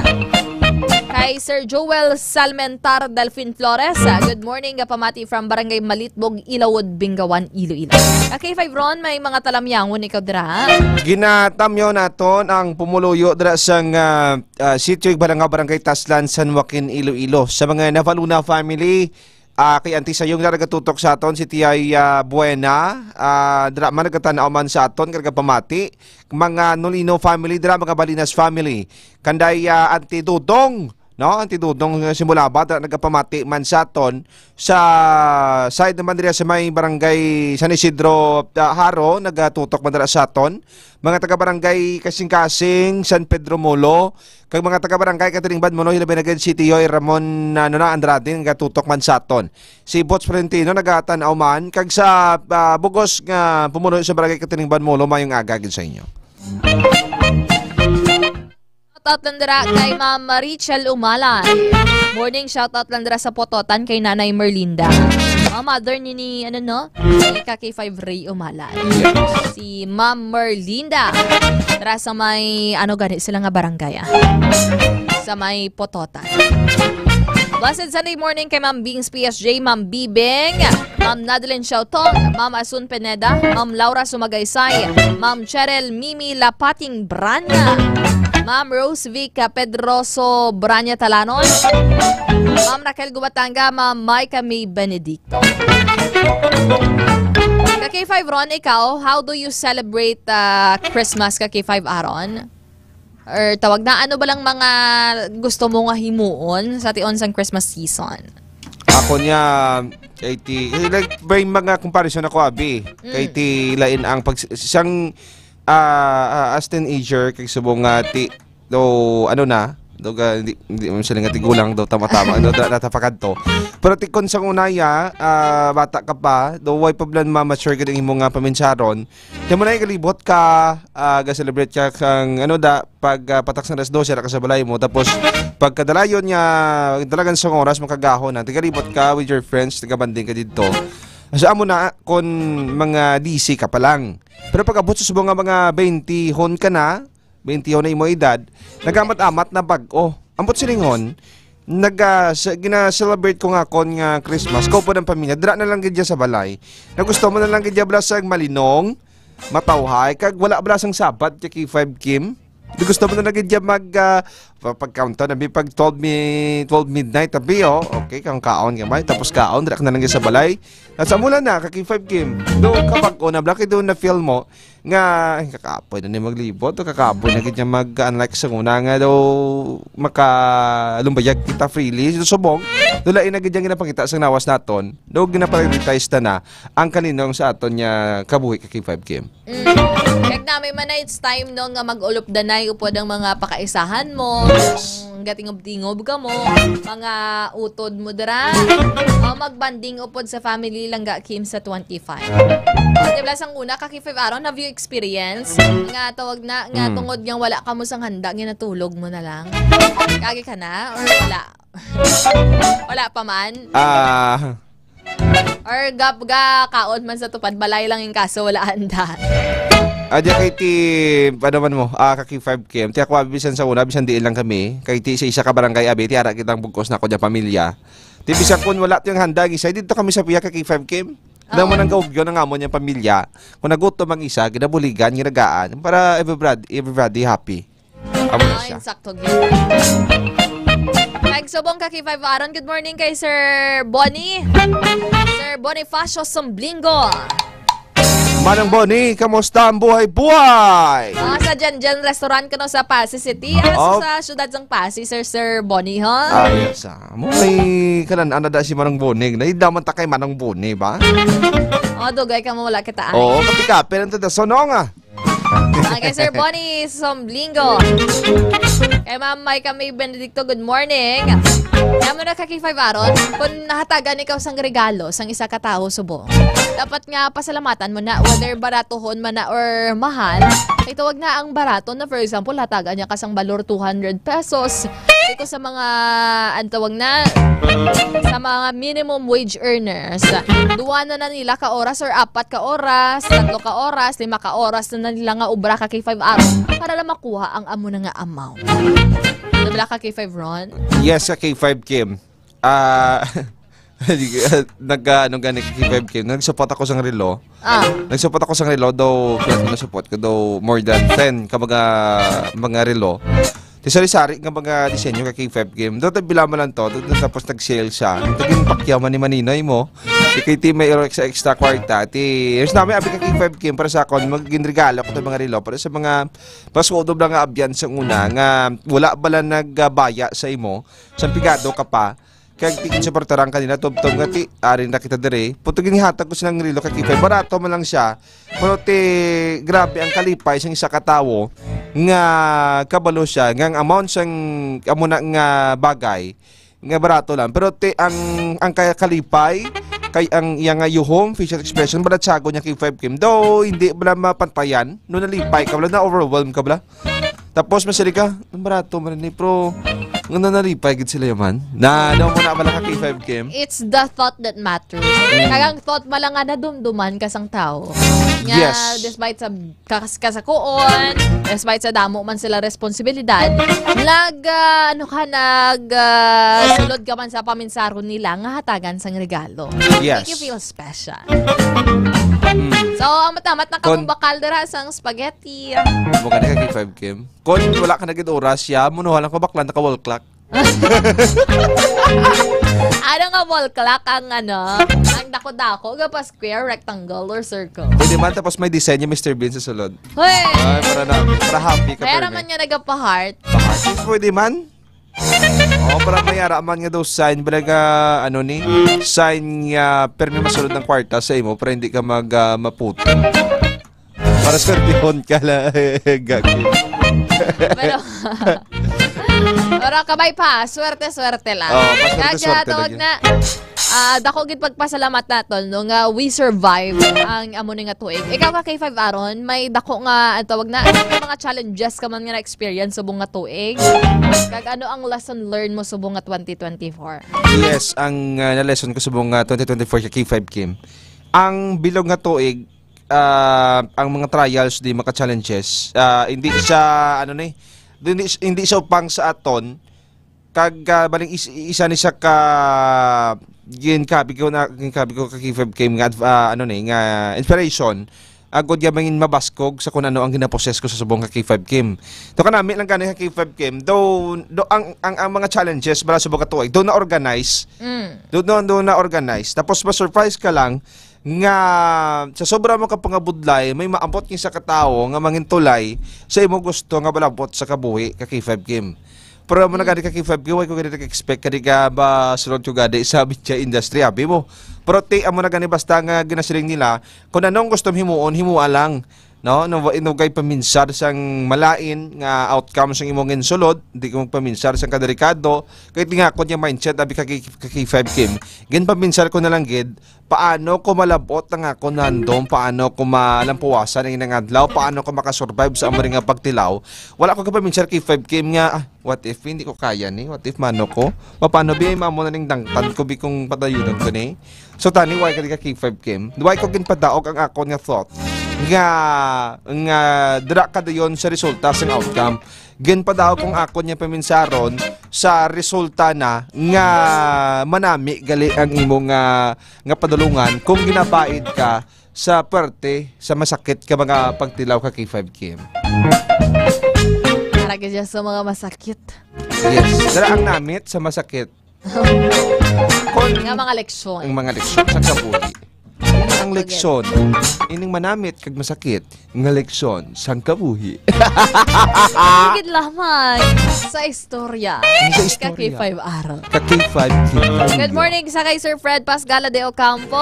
Kay Sir Joel Salmentar Delfin Flores, ah, good morning, gapamati from Barangay Malitbog, Ilawod, Bingawan, Iloilo. Ka K five Ron, may mga talamyangon ikaw dira. Ginatamyaw naton ang pumuluyo dira sang, ah, ah, sitio ug barangay, Barangay Taslan, San Joaquin, Iloilo. Sa mga Navaluna family, ah, kay Auntie Sayong na nagatutok sa aton, si Tiyay, ah, Buena, ah, dira man nagatan-aw man sa aton, kag nagapamati. Mga Nolino family dira, mga Balinas family. Kanday, ah, Auntie Dodong, no? Ang tidudong, uh, simulabat, uh, nagapamati man sa aton. Sa side naman diri sa may barangay San Isidro, uh, Jaro, nagatutok man dira sa aton. Mga taga-barangay Kasing-Kasing, San Pedro Molo, kag mga taga-barangay Catherine Ban Molo, hilabi na gid si Tiyoy Ramon, ano na, Andrade, nagatutok man sa aton. Si Bots Florentino, nagatan-aw man, kag sa, ah, bugos nga pumuno sa barangay Catherine Ban Molo, mayong aga gid sa inyo. Shoutout lang dira kay Ma'am Rachel Umalay. Morning, shoutout lang dira sa Pototan kay Nanay Merlinda. Ang mother ni, ni, ano, no? Ni ka K five Ray Umalay. Yes. Si Ma'am Merlinda. Dira sa may, ano gani sila nga barangay, ah? Sa may Pototan. Blessed Sunday morning kay Ma'am Bings P S J, Ma'am Bibing, Ma'am Nadeline Siautong, Ma'am Asun Pineda, Ma'am Laura Sumagaysay, Ma'am Cheryl Mimi Lapating Branya, Ma'am Rose Vic Pedroso Branya Talanon, Ma'am Raquel Gubatanga, Ma'am Micah May Benedicto. Ka K five Ron, ikaw, how do you celebrate, uh, Christmas, ka K five Aaron? Or tawag na, ano ba lang mga gusto mo nga himuon sa tion sang Christmas season? Ako niya, kay ti, eh, like, may mga comparison ako, abi. Kay Mm. ti lain ang pag, siyang, ah, ah, as teenager, kay subong nga ti, do, ano na, do, ga, hindi, hindi mo sila nga tigulang, do, tama-tama, do, da, natapakad to. Pero ti, kung sa unaya, ah, bata ka pa, do, way pa blan ma-mature gid ang imo nga paminsaron, Diyan mo na galibot ka, ah, ga-celebrate ka kang, ano da, pag, ah, patak sang alas dose, ra ka sa balay mo. Tapos, pagkadalayon nga, talagang sang oras, makagahon na. Tigalibot ka with your friends, tigabanding ka didto. So, amo na, kon mga D C ka pa lang. Pero pag abot sa subong nga mga twenty hon ka na, twenty hon na imo edad, nagamat-amat na bag-o. Ambot silingon, naga, sa, gina-celebrate ko nga kon nga Christmas, ko po ng pamilya, dira na lang gid sa balay. Na gusto mo na lang gid bala sa malinong, matawhay, kag wala bala sang Sabbath, kay K five Kim. Di gusto mo na lang gid mag, ah, pa-, pag-countdown, abi, pag twelve mi-, twelve midnight, abi, oh. Okay, kang kaon ka may, tapos kaon, dira ka na lang gid sa balay. Nasa mula na, ka K five Kim. Do, kapag una, bala, kay do na-feel mo, nga, ay, kakapoy na ni maglibot, o kakapoy na gid niya mag, unlike sa una nga daw makalumbayag kita freely. So, subong, dula na gid yang ginapakita sa nawas naton, daw ginaprioritize na na ang kaninong sa aton niya kabuhi ka K five Kim. Mm. Kag na, may man na it's time, no, nga mag-ulop danay upod ang mga pakaisahan mo. Yes. Gatingob-tingob ka mo, mga utod mo dira. O, magbanding upod sa family lang ga, Kim, sa twenty-five. Di ba, sang una, ka K five Aaron, have you experience nga tawag na, nga Mm. tungod nga wala ka mo sang handa, ginatulog mo na lang? Kagi ka na? Or wala? Wala pa man? Ah. Or gap ga kaon man sa tupad balay lang yung kaso wala handa? Adya kay ti, ano man mo, ah, ka K five Kim. Ti ako, abi, bisan sa una, bisan diin lang kami. Kay ti sa isa ka barangay, abi, ti ara kitang bugkos na ako dyan pamilya. Ti bisan kun wala ti ang handa, gisay dito kami sa piya ka K five Kim. Daw Oo. man ang gaugyo ng amo niyang pamilya. Kung nagutom ang isa, ginabuligan, ginagaan, para everybody, everybody happy. Amo na Ah, siya. Insakto gyud. Nagsubong ka kay Five Aaron. Good morning kay Sir Bonnie. Sir Bonifacio Sumblingo. Manang Bonnie, kamusta ang buhay-buhay? Ah, sa Jan Jan Restaurant kuno sa Passi City. Ah, so Oh. sa syudad sang Passi, Sir, Sir Bonnie, ha? Ah, yes, ah. Mo may kanan-an na da si Manang Bonnie. Nahidaman ta kay Manang Bonnie, ba? Oh, dugay ka mo, wala kita, ay. Oo, kapi-kapi lang ta da. So, no nga. Okay, Sir Bonnie Somblingo. Kay Ma'am May kami Benedicto, good morning. Kaya mo na ka K five Aaron, kung nahatagan ikaw sang regalo sang isa ka tawo subong, dapat nga pasalamatan mo na, whether baratuhon man na or mahal. Kay tawag na ang barato na, for example, hatagan niya ka sang balor two hundred pesos. Ito sa mga, ang tawag na, sa mga minimum wage earners, duwa na, na nila ka oras or apat ka oras, tatlo ka oras, lima ka oras na, na nila nga obra ka K five Aaron para lang makuha ang amo na nga amount. Nabla ka K five Ron? Yes, ka K five Kim. Ah, nag, ah, ano gani, K five Kim? Nag-support ako sang relo. Ah. Nag-support ako sang relo, though, kaya ko na-support ko, though, more than ten ka mga, mga relo. Ti sari-sari nga mga disenyo ka K five Kim. Though, tabila mo lang to, though, tapos nag-sale siya. Naging pakyaw man ni Maninoy mo. Kay ti may iro extra, extra kwarta. Ti, here's na may abi ka K five Kim para sa akon, maging regalo ko to mga relo. Para sa mga mas kudob lang nga abyan sa una, nga wala bala nagbaya sa imo, sa pigado ka pa. Kag ti suportaran kanila, tubtob nga ti, ari na kita dire. Puto ginihatag ko silang relo kay K five. Barato man lang siya. Pero ti, grabe ang kalipay sang isa ka tawo nga kabalo siya nga ang amount sang amo na nga bagay nga barato lang. Pero ti, ang, ang kaya kalipay, kay ang iya nga yuhom, facial expression, balatsago niya kay five Kim. Though, hindi bala mapantayan, no nalipay ka bala, na-overwhelm ka bala. Tapos, masali ka, ang barato man ni, pero nga nalipay gid sila yaman. Na, daw mo na bala ka kay five Kim? It's the thought that matters. Kag ang thought man lang nga nadumduman ka sang tao. Nga, Yes. despite sa kas-, kasakuon, despite sa damo man sila responsibilidad, nag, ah, ano ka, nag, ah, sulod ka man sa paminsaron nila nga hatagan sang regalo. Yes. Make you feel special. Mm. So, ang matamat na Kon- kamong bakal dira sang spaghetti. Mo ka na kay five Kim? Kon wala ka na gid oras, ya, munuha lang ko bakla, naka-wall clock. Ano nga wall clock ang ano? Ang dako-dako, ga pa square, rectangle, or circle? Pwede man, tapos may design yung Mister Bean sa sulod. Hoy! Ay, para na, para happy ka, Kaya Permi. naman nga nagapa-heart. Pwede man. Oh, para may ara man nga daw sign, bala nga, ano ni, sign nga permi masulod ng kwarta sa imo para hindi ka mag, ah, maputo. Para swertihon ka la, gagi. Pero, pero kabay pa, swerte-swerte lang. Oh, paswerte-swerte Kag, ah, tawag lagi. na, ah, dako gid pagpasalamat naton, no, nga we survive ang amo ni nga tuig. Ikaw ka, K five Aaron, may dako nga, ang tawag na, may mga challenges ka man nga na-experience subong nga tuig? Kag ano ang lesson learned mo subong nga twenty twenty-four? Yes, ang, ah, na-lesson ko subong nga twenty twenty-four kay K five Kim. Ang bilog nga tuig, ah, ang mga trials di maka-challenges, ah, hindi siya, ano ni, hindi, hindi siya upang sa aton, kag, ah, baling is-, isa ni siya ka ginkabi ko na, ginkabi ko ka K five Kim nga adv-, ah, ano ni, nga inspiration, agod nga mangin mabaskog sa kung ano ang ginaposes ko sa subong ka K five Kim. To kanami lang gani ka K five Kim, though, do, ang, ang, ang mga challenges para subong ka tuig, do na organize, Mm. do, do, do na organize. Tapos ma-surprise ka lang, nga sa sobra mo ka pangabudlay, may maabot nga isa ka tawo nga mangintulay sa imo gusto nga balabot sa kabuhi ka K five Kim. Pero mo na Mm. gani ka K five Kim, why ko gani nag-expect ka di ka ba sulod ko gani sa media industry, abi mo. Pero ti, amo na gani basta nga ginasiling nila, kung anong gusto mo himuon, himua lang. No, no, inugay paminsar sang malain nga outcome sang imong insulod, di ko magpaminsar sang kadelikado, kay tingakod nga mindset, abi ka K-, ka K five Kim. Ginpaminsar ko na lang gid, paano ko malabot ang akon handom, paano ko malampuwasan ang inang adlaw, paano ko makasurvive sa amo rin nga pagtilaw. Wala ko kapaminsar kay five K M nga, ah, what if hindi ko kaya ni? What if mano ko? Paano bi ay mamo na ning dangtan ko bi kung padayunan ko ni? So tani, why ka di ka kay five K M? Why ko ginpadaog ang akon nga thought? Nga, nga dira ka dayon sa resulta sang outcome. Ginpadaog kong akon nga paminsaron sa resulta na nga manami gali ang imo nga nga padulungan kung ginabaid ka sa parte sa masakit ka mga pagtilaw ka K five K M. Para ka dyan sa mga masakit. Yes. Dala ang namit sa masakit. Kon Nga mga leksyon. Ang mga leksyon sa kabuhi. Ang leksyon, ining manamit kag masakit, nga leksyon sang kabuhi. Sige lamang sa istorya. Sa istorya. Ka K five Araw. Ka K five Araw. Good morning sa kay Sir Fred Pasgala de Ocampo.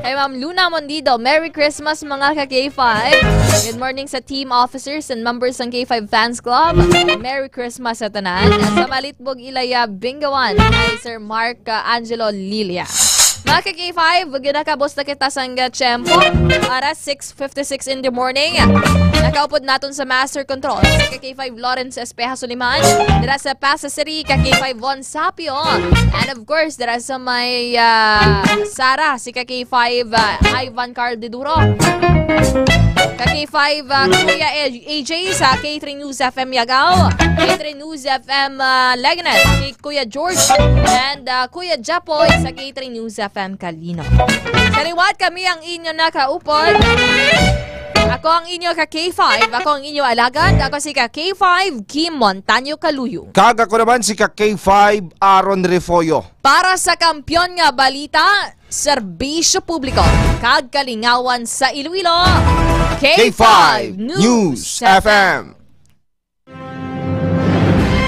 Kay Ma'am Luna Mondido, Merry Christmas, mga ka K five. Good morning sa team officers and members ng K five Fans Club. Merry Christmas sa tanan. Sa Malitbog, Ilaya, Bingawan, kay Sir Mark, uh, Angelo Lilia. Mga ka K five, ginakabos na kita sang tiyempo. Para six fifty-six in the morning. Nakaupod naton sa Master Control si ka K five Lawrence Espeja Suliman. Dira sa Pasay City, ka K five Von Sapio. And of course, dira sa may, ah, Sara, si ka K five, ah, Ivan Carl De Duro. Ka K five, ah, Kuya A J sa K three News F M Yagaw. K three News F M, ah, Leganes. Kay Kuya George. And, ah, Kuya Japoy sa K three News F M Kalino. Sa liwat, kami ang inyo nakaupod. Ako ang inyo ka K five. Ako ang inyo alagad. Ako si ka K five, Kim Montaño Kaluyo. Kag ako naman si ka K five, Aaron Refollo. Para sa Kampiyon nga Balita, serbisyo publiko, kag kalingawan sa Iloilo. K five News F M.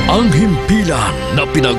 Ang himpilan na pinag